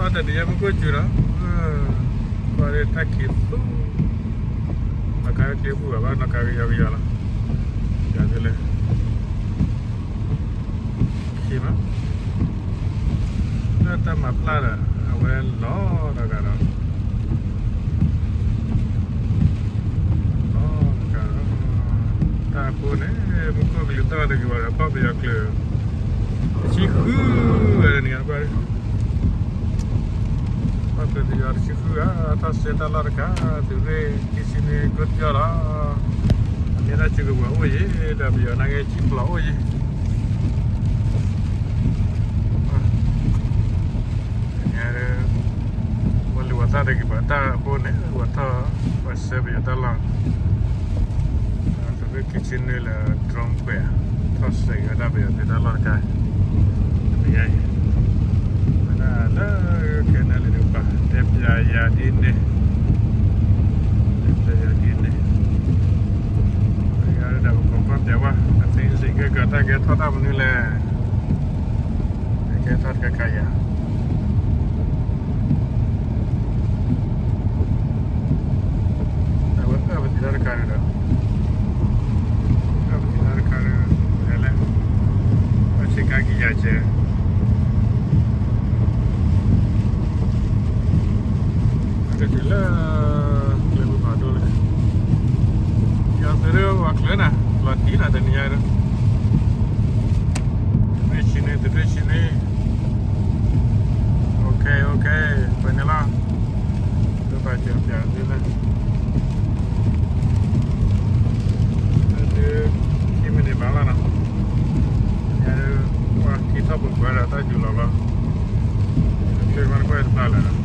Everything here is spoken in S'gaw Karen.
တနံၤညါမူခိၣ်စူၤနီၤ, ကွၢ်လၢတၢ်ခံးသူ, နီၢ်ကါက့ၤဘူၣ်ဘၣ်ဘၣ် နီၢ်ကါကယီကယီလီၤ, ယၤဒ်လဲၣ်, ခံးမး, လၢတၢ်မၤဖျါဒီး အဝဲလီၤတဂၤဒီး လီၤတဂၤဒီး တၢ်အဃိန့ၣ် မူခိၣ်ကလံၤသီၣ်တဂ့ၤဝဲဒီး ပှၤပယီၤကျၢၤ တဆံဃုဝဲဒၣ်န့ၣ် ကွၢ် ပှၤပယီၤတဆံဃုဂၤ ထီၣ်စဲတၢ်လီၢ်တခါ, သုးရ့ၣ်ခံဆံနွံကိးပယီၤလီၤ, အမ့ၢ်ဒၣ်စုကဝဲၤအိၣ်ယံၤ ဒီးပယီၤနာ်က့ ကံဖျိးအိၣ်ယံၤ ညါ ပှၤလူၤဝဲသၣ်တဂ့ၤဘၣ် တၢ်အဃိန့ၣ် ဝဲထီၣ် ပှၤစဲပယီၤတၢ်လီၢ်, သုးရ့ၣ်ခံဆံနွံလၢ drone ကွဲး ထီၣ်စဲက့ၤဝဲဒၣ်ပယီၤသုးတၢ်လီၢ်တခါ, တနံၤညါအံၤ ဝဲဒၣ်လၢခဲန့ၣ်လံတကပၤ တဲပျးယၤဒ်န့ၣ်, တဲပျးယၤဒ်န့ၣ်, ယၤဒၣ်ပကီၢ်ကွၢ်ပျးဝဲ အသ့စ့ၢ်ကီး တၢ်ကဲထီၣ်တၢ်မနုၤလဲၣ်, ကဲထီၣ်တခါခါယၤ အဝဲအၢၣ်ပသံတၢ်တခါန့ၣ်ဒီး, အၢၣ်ပသံတၢ်တခါန့ၣ် လဲၤလဲၣ်, အဆ့ကၤကံယၤကဲ, အကတုၤလၢ ကျဲမုၢ်ဖးဒိၣ်လဲၣ်, ယီၤသုးရ့ၣ်ဝဲချၢနၤ လီၤတံၢ်နၤတနံၤညါဒီး, သုးရ့ၣ်ဆံနွံ သုးရ့ၣ်ဆံနွံ, OK OK, ပှဲၤန့ၣ်လီၤ. သုဘၣ်စၢၤပျးသုလၢ သု ခံမံးနံးဘၣ်လီၤနီၤ, ယၤဒုး ပှၤထံထီၣ်ပှဲၤပှဲၤဒီးတၢ်ယူၤလီၤလီၤ, ကျ့မးတကွဲၢ်တဖျါလၢာ်နီၤ,